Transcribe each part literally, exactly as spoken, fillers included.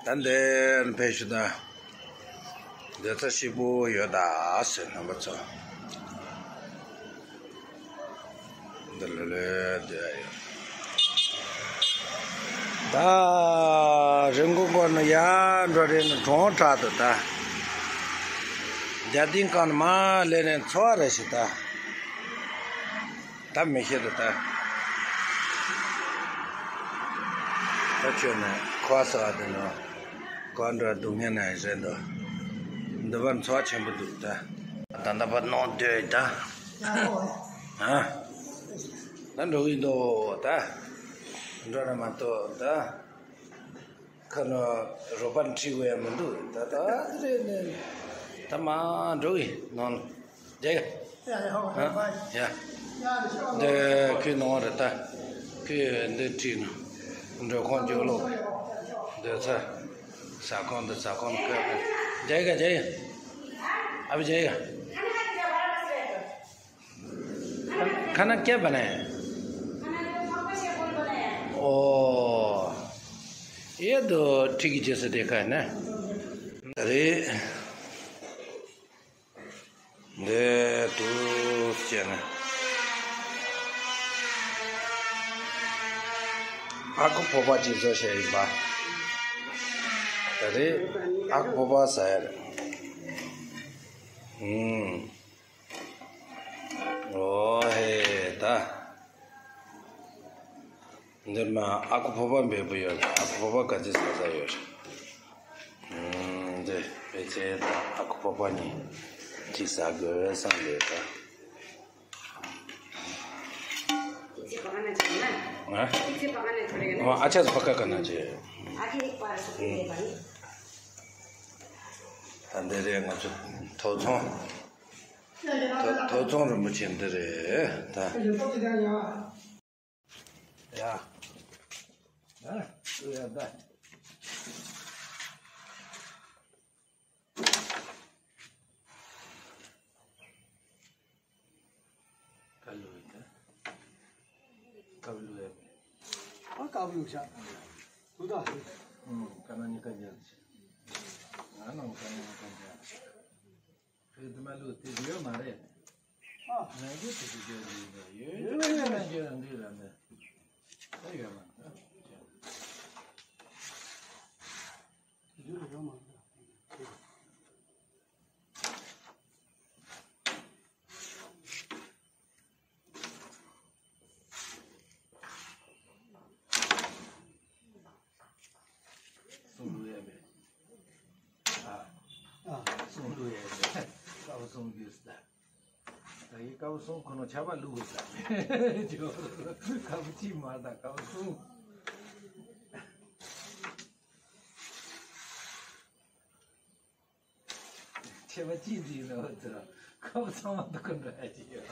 ད་འདིར་ཕེབས་ཞུ་དང་། འདི་ཚོ་ཞིག་པོ་ཡོད་ད་ཟེར་རྣམ་པ་ཚོ། འདི་ལོ་ལོས་འདི་ཡོད། ད་རི་མགོ་སྐོར་ནས་ཡར་འགྲོ་རེ་ནས་གྲོང་དྲག་ཏུ་ད། རྒྱ་ལྡིང་སྒང་ནས་མར་སླེབས་ནས་འཚོ་བ་རེ་ཞིག་ད། ད་མི་ཤེས་དུ་ད། ད་ཁྱོད་ནས་ཁོ་ཟ་བ་དེ་ནོ། གང་འགྲོ་སྡུག་བསྔལ་ན་རེད་འདུག་འདི་བར་འཚོ་བ་ཆེན་པོ་འདུག་ད། ད་ལྟ་བར་ནང་སྡོད་ད། ཨ། ད་འགྲོ་གི་འདུག་ད། འགྲོ་ར་མ་གཏོགས་ད། ཁ་ནོ་རོགས་པ་འཁྲིད་དགོས་ཡ་མི་འདུག་ད་ད་རེད་ནས། ད་མ་འགྲོ་གི་ནང་ལ། རྒྱ་ཡ། ཡ་ཡ་ཧོ། ཡ། ཡ། འདི་ཁོའི་ནང་རེད་ད། ཁོས་འདི་བྲིས་ནོ། འགྲོ་ཁོང་ཇོ་ལོ། འདི་ཚ། ཟ་ཁང་འདི་ཟ་ཁང་ཁོས། རྒྱ་ཡ་རྒྱ་ཡ། ཨ་བི་རྒྱ་ཡ། खाना क्या बनाया है? ओ, ये तो ठीक ही जैसे देखा है ना। अरे, दे तू चैन। ཨ་ཁུ་ཕོར་པ་ཅིག་བཟོ་བྱས་ཡིན་པ། ད་རེས་ཨ་ཁུ་ཕོར་པ་ཟ་ཡ་རེད། ཨུམ། ཨོ་ཧེ་ད། འདིར་མ་ཨ་ཁུ་ཕོར་པ་འབེལ་པོ་ཡོད་རེད། ཨ་ཁུ་ཕོར་པ་ག་ཚོད་ཟ་ས་ཡོད་རེད། ཨུམ། འདི་པེ་ཚེ་དང་ཨ་ཁུ་ཕོར་པ་གཉིས་གཅིག་ཟ་དགོས་བསམ་ཡོད་ད། ང་། ཨ་ཅག་ཕ་ཁ་ག་ན་ཅེ། ད་འདི་རེད་ང་ཚོ་ཐོ་ཚོང་། ཐོ་ཐོ་ཚོང་རིན་པོ་ཆེ་འདི་རེད་ད། ཡ། ཨ། ཡ་ད། ཀ་ལུ་ཡ་ད། ཀ་ལུ་ཡ། ཨ་ཀ་ལུ་ཤ། དུ་ད། ཨུམ། ཀ་ན་ཉི་ཀ་ཉ། ང་ནང་ཀ་ན་ཉི་ཀ་ཉ། ཁྱོད་དུ་མ་ལུག་དེ་ཡོད་མ་རེད། ཨ། ནང་རྒྱུ་དེ་དུ་རྒྱུ་འདི་ཡོད་ཡོད་ཡོད་ནང་རྒྱུ་འདི་ར་འདི། ད་ཡོད་མ་རེད། ཡོད་ཡོད་མ་རེད། སུང་ལུ་ཡ་མེད། ཨ། ཨ། སུང་ལུ་ཡ་མེད། ཀའོ་སུང་གིས་ད། ད་ཡི་ཀའོ་སུང་ཁོ་ནོ་ཆ་བ་ལུ་གི་ད། ཇོ། ཀའོ་ཅི་མ་ད་ཀའོ་སུང་། ཆེ་བ་ཅི་འཛིན་ནོ་ཚོ། ཁོ་ཚང་མ་འདུག་གི་འདྲ་ཅི་ཡོད།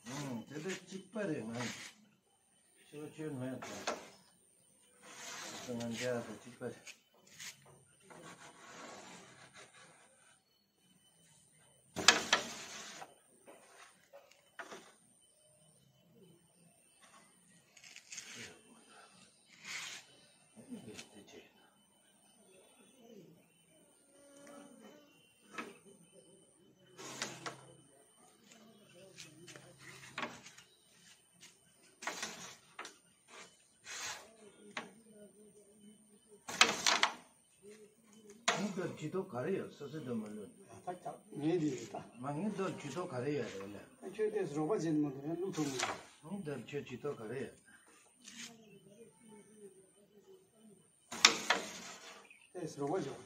ཨང་། དེ་འདྲ་གཅིག་པ་རེད་ང་། ཤོ་ཆོས་མེད་དང་། ང་འདྲ་དང་གཅིག་པ་རེད། ངའི་འདིར་ཇུས་གཏོགས་ག་རེ་ཡོད། སོ་སོའི་འདོད་མ་ལུས། ད་ཆགས་ངའི་འདི་རེད་ད། མ་ངའི་འདིར་ཇུས་གཏོགས་ག་རེ་ཡོད་རེད་ལ། ད་ཁྱོད་དེ་རོགས་པ་བྱེད་མ་འདུག་ཡང་བླུག་ཐུབ་མི་འདུག་ངའི་འདིར་ཁྱོད་ཇུས་གཏོགས་ག་རེ་ཡོད། དེ་རོགས་པ་བྱེད།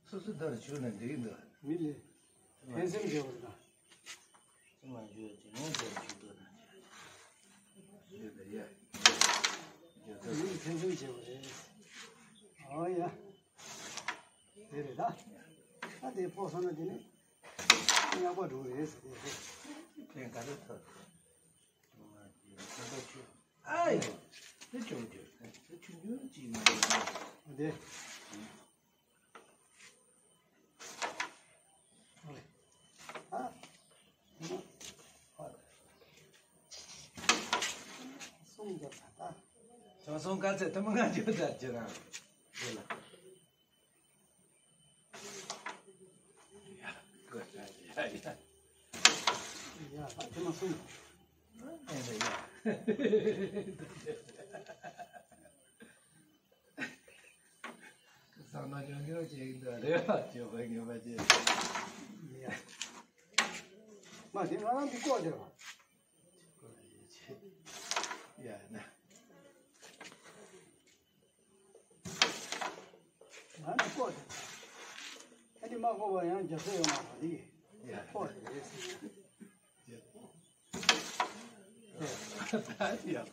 སོ་སོའི་འདིར་ཇུས་ནས་འགྲིག་འདུག་མི་ལས། ཕན་སེམས་བྱེད་པ་རེད་ད། ཅི་མ་བརྗོད་ཅི་མ་བརྗོད་ཅི་འདོད་ན་བྱེད། བརྗོད་པ་ཡ། བརྗོད་པ། མི་ལ་ཕན་སེམས་བྱེད་པ་རེད། ཨོ་ཡ། དེ་རེད་ད། ད་དེ་ཕོག་སོང་ན་དེ་ནི་ཉག་པ་འགྲོ་རེད་ཟེར་དེ་རེད། ཕན་ག་རེ་ཐོགས། ཨའི། དེ་ཆུང་རྒྱུ་དེ་ཆུང་ ཅིག་མ་རེད། འདི། ཨ། སོང་རྒྱབ་ད་ད། སོང་སོང་ག་ཚད་ཐུམ་ང་རྒྱབ་ད་ཅི་རང་། འདི་ལ། ཡ། ཡ། ཡ། ད་ཐུམ་སོང་། ཡ། བསམ་ན་ཡང་ཡང་ཅིག་འདུག་རེད་བ། ཅོ་བ་ངན་པ་ཅིག་ཡ། མ་དེ་ང་རང་གི་ལྐོག་དེ་རེད་བ། ཡ་ན། ང་ནི་ལྐོག་དེ། ཨ་ནི་མ་ལྐོག་པ་ཡང་རྒྱབ་ས་ཡོད་མ་རེད། ཡ། ལྐོག་དེ་རེད་ཟེར། ད་ཡག་པོ་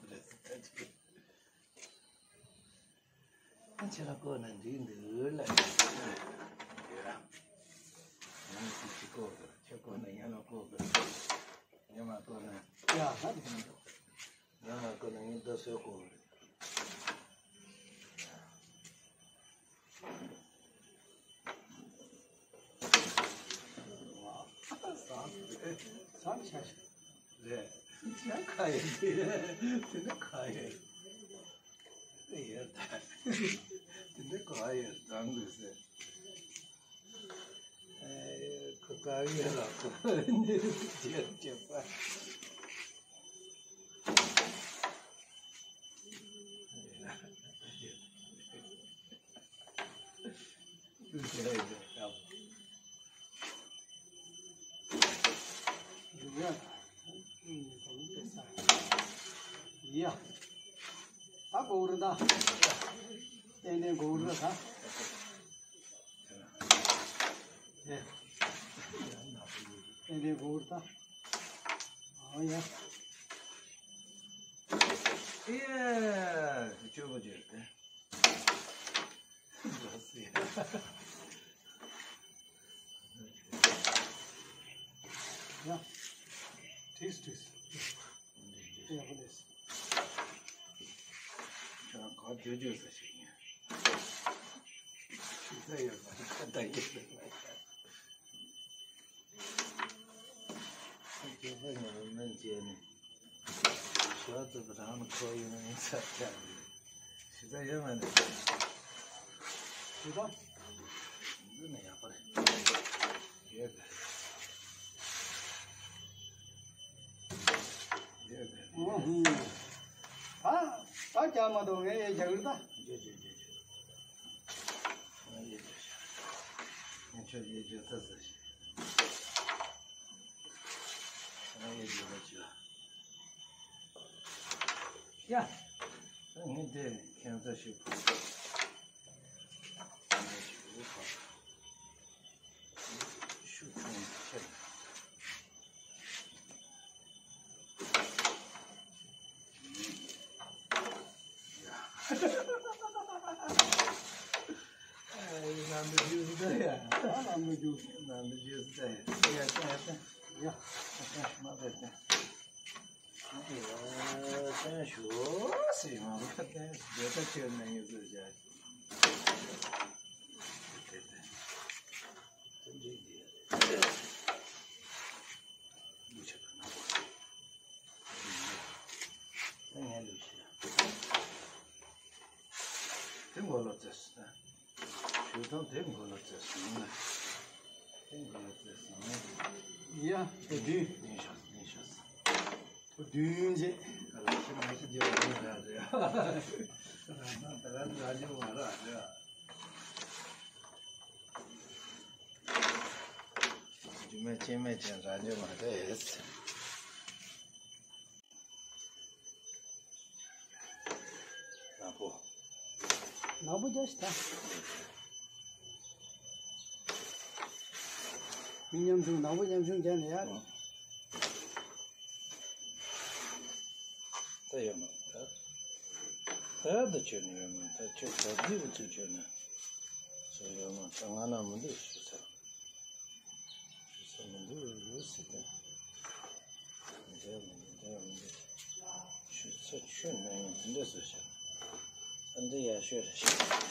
རེད་ཟེར། ཨ། ཁྱེད་རང་བཀོག་ན་འགྲིག་འདུག་ལ། ཡོད་ར། ང་ཚོས་ཅི་བཀོག་དགོས། ཁྱེད་བཀོག་ན་ང་རང་བཀོག་དགོས། ངས་མ་བཀོག་ན། ཡ། ང་མ་བཀོག་ན་ངས་རྡོ་སོལ་བཀོག་རེད། བཟང་ཆ་ཞིག་རེད། ཡ། ཁ་ཡོད་དེ། དེ་ནི་ཁ་ཡོད། དེ་ཡོད་ད། དེ་ནི་ཁ་ཡོད་བཟང་དགོས་ཟེར། ཨེ། ཁོ་དཀའ་ངལ་ལ་ཁོ་ནི་རྗེས་སྐྱེས་པ། ཡ། ད་གོ་རེད་ད། ཏན་ཏན་གོ་རེད་ད། ཨེ། ཏན་ཏན་གོ་རེད་ད། ཨོ་ཡ། ཨེ། སྐྱོ་པོ་བརྗོད་དེ། ཡ། ཏིས་ཏིས། ཡ་ཧོ་ལེས། ཁྱོད་ག་ཇོ་ཇོ་ས་ཞིག་ཡིན། ཤི་ས་ཡོད་པ་ད་ཡོད་པ། ཁྱོད་ཁ་ཉོ་མིན་བྱས་ནས། ཞོ་ཙི་པ་རང་ཁོ་ཡོང་ས་ཆགས་རེད། ཞི་ད་ཡོད་མ་རེད། ཞི་ད། འདི་ནས་ཡག་པོ་རེད། ཡོད་པ། ཡོད་པ། ཨོ་ཧུ། ད་ད་རྒྱག་མ་གཏོགས་ངས་ཡས་རྒྱག་གི་རེད་ད། རྒྱག་རྒྱག་རྒྱག་རྒྱག་ང་ཡས་རྒྱག་ཤག་ངས་ཁྱོད་ཡས་རྒྱག་ད་ཟེར་ཞིག་ང་ཡས་རྒྱག་པ་བྱོས། ཡ། ད་ངས་དེ་ཁྱད་མཚར་ཞིག་ཕུལ། ཁྱད་མཚར་ཞིག་ཕུལ། ཤུགས་ཆུང་ཆེ། ཡ། ཨ། ཡི་ནང་དུ་རྒྱུགས་ཟེར་ཡ། ཨ། ནང་དུ་རྒྱུགས། ནང་དུ་རྒྱུགས་ཟེར་ཡ། ཡ། ཡ། ཡ། མ་བྱེད། ཨ། བསྟན་ཞུ་ཟེར་ཡོང་། བསྟན་ཞུ་ད་ཁྱོད་ནང་ཡོད་ཟེར་བྱ། ད་ངས་ལུས་ཤིག་དེ་མགོ་ལོག་བཙལ་སོང་ན། ཞུ་དང་དེ་མགོ་ལོག་བཙལ་སོང་ན། དེ་མགོ་ལོག་བཙལ་སོང་ན། ཡ། དེ་དུས། ཉན་ཤོག་ཉན་ཤོག་དུས་ཡུན་ཆེ། ད་ལ་ཤི་མ་ཤི་རྒྱབ་ཡོང་ར་རེད། ད་ལ་ར་རྒྱབ་མ་ར་རེད། རྒྱུ་མེད་རྐྱེན་མེད་ཅན་ར་རྒྱབ་མ་རེད། ནག་པོ། ནག་པོ་རྒྱག་ཤི་ད། མི་ཉམ་ཆུང་ནག་པོ་ཉམ་ཆུང་རྒྱག་ནས་ཡ། ད་ཡོད་མ་ད། ད་ད་ཁྱོད་ནི་ཡོད་མ་ད་ཁྱོད་ད་དུས་འུ་ཚོས་ཁྱོད་ནི། ཚོ་ཡོད་མ་ད་ང་ན་མི་འདུག་ཞུ་ཚར། ཞུ་ས་མི་འདུག་ཟེར་ཏེ། འདྲ་མི་འདུག་འདྲ་མི་འདུག་ཞུ་ས་ཁྱོད་ནས་ཡང་དེ་འདྲ་ཟེར་བྱུང་། ད་ འདི་ཡག་ཤོས་རེད།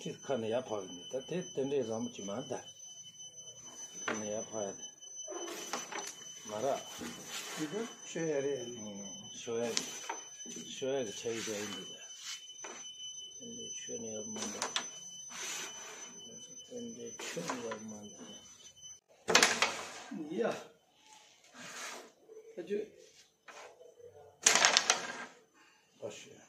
ཁྱེད་ཁ་ནས་ཡར་ཕབ་ཡིན་ད། དེ་དེ་འདྲའི་བཟང་པོ་ཅིག་མ་ད། ཁ་ནས་ཡར་ཕབ་ཡ་དེ་མ་རག་དེ་ཚོ་ཤོ་ཡ་རེད། ཤོ་ཡ་གི་ཤོ་ཡ་གི་ཆ་ཡི་རྒྱ་ཡིན་འདུག་ད། དེ་འདྲའི་ཆོས་ནི་ཡོད་མ་འདུག་དེ་འདྲའི་ཆོས་ནི་ཡོད་མ་འདུག་ཡ། ཨ་ཅོ། ཨ་ཤེ།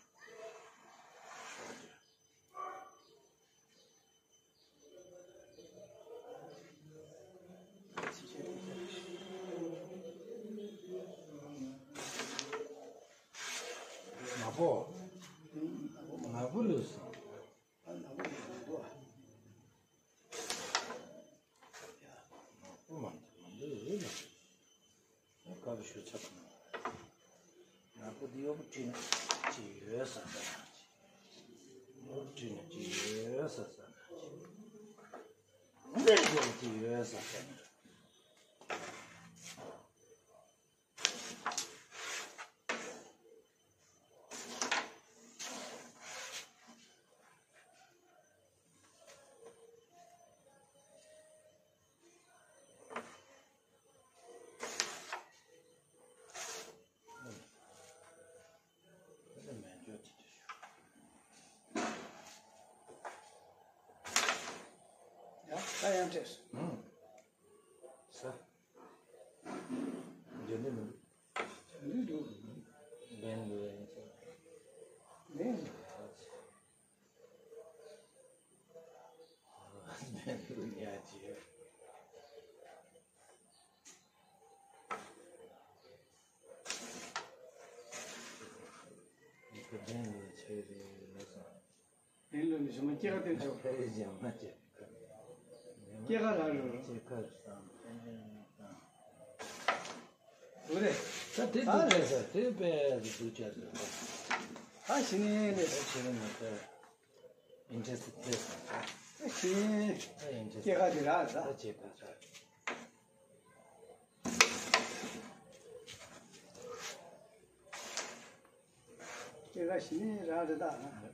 ནག་པོ། ནག་པོ་ལོས་སོང་། ཨ་ནག་པོ་མ་འདུག་ཨ། ནག་པོ་མ་འདུག་མ་འདུག་ཡོད་ལ། ཨ་དཀར་པོ་ཞུ་ཚར་གི་མ་རེད། ནག་པོ་འདི་གཡོག་པོ་བྲིས་ན་ཅི་ཡོད་ས་ས་ན་ཅི། གཡོག་པོ་བྲིས་ན་ཅི་ཡོད་ས་ས་ན་ཅི། འདི་བྲིས་ན་ཅི་ཡོད་ས་ས་ན། ཡ་ད་ཡང་བྲེས། ས། འདི་འདི་མི་འདུག་འདི་འདུག་འདི་འདུག་འདི་འདུག་འདི་འདུག་ཉལ་གྱི། འདི་འདུག་ཆེ་རེད་ལ་སོང་། དེ་ལོ་ནི་ཞུ་མ་སྐྱེ་ཁ་དེ་ཆོག་ཕེ་རེ་ཞང་མ་བྱེད། སྐྱེ་ཁ་ར་རུ། སྐྱེ་ཁ་རུ་སང་ཕེ་རེ་དང་། འོ་རེད། ད་དེ་ཨ་འདུག་རེད། ཅེས་ཟེར་དེ་པས་འདུག་ཅེས་ཟེར། ད་ཞི་ནས་ནས། ད་ཕྱི་རུ་ནས་ད་ཨིན་ཊེ་རེ་སི་ཊི་ཐེབས་སོང་ད། ད་ཞི་ནས། ད་ཨིན་ཊེ་རེ་སི་ཊི། སྐྱེ་ཁ་དེ་ར་ད། ད་སྐྱེ་ཁ་ད། སྐྱེ་ཁ་ཞི་ནས་ར་རེད་ད།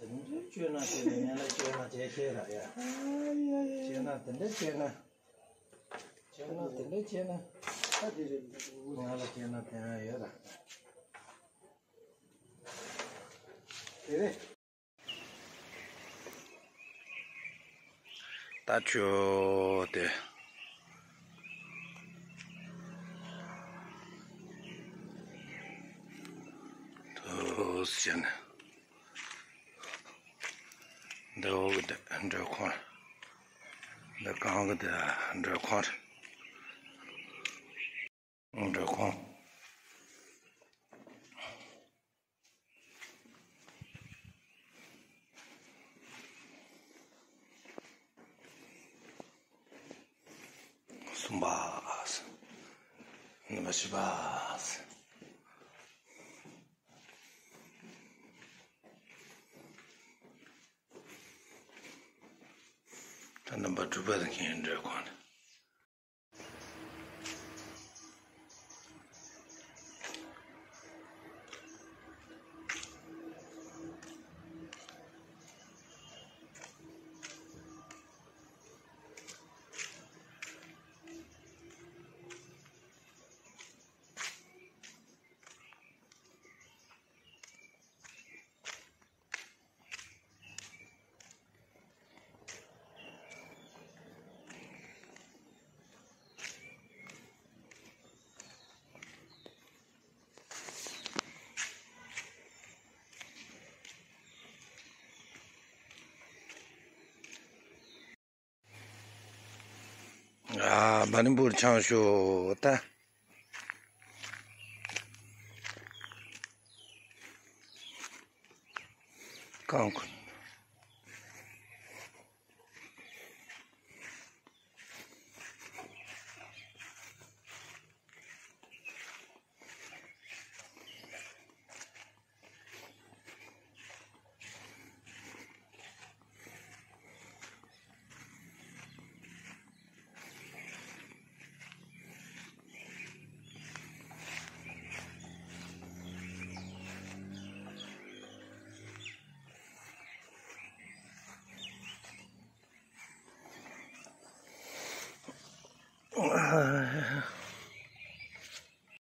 དེ་འདྲའི་བཅོས་ན་བཅོས་ན་ངན་ལ་བཅོས་ན་བཅོས་ཤེས་ར་ཡ། བཅོས་ན་དེ་འདྲའི་བཅོས་ན། བཅོས་ན་དེ་འདྲའི་བཅོས་ན། ད་དེ་རེད། ངན་ལ་བཅོས་ན་དེ་ཡང་ཡོད་ར། དེ་རེད། ད་ཆོ་དེ། ཐུགས་ཞེན། འདི་འོག་གི་འདི་མགྲོན་ཁང་། འདི་གང་གི་འདི་མགྲོན་ཁང་། མགྲོན་ཁང་། གསུམ་པ། རྣམ་པ་བཞི་པ། ད་རྣམ་པ་དྲུག་པ་དེ་ངའི་མགྲོན་ཁང་རེད། ཨ། བ་ལི་འབུར་ཆང་ཤོ་ད། རྐང་ཀུན།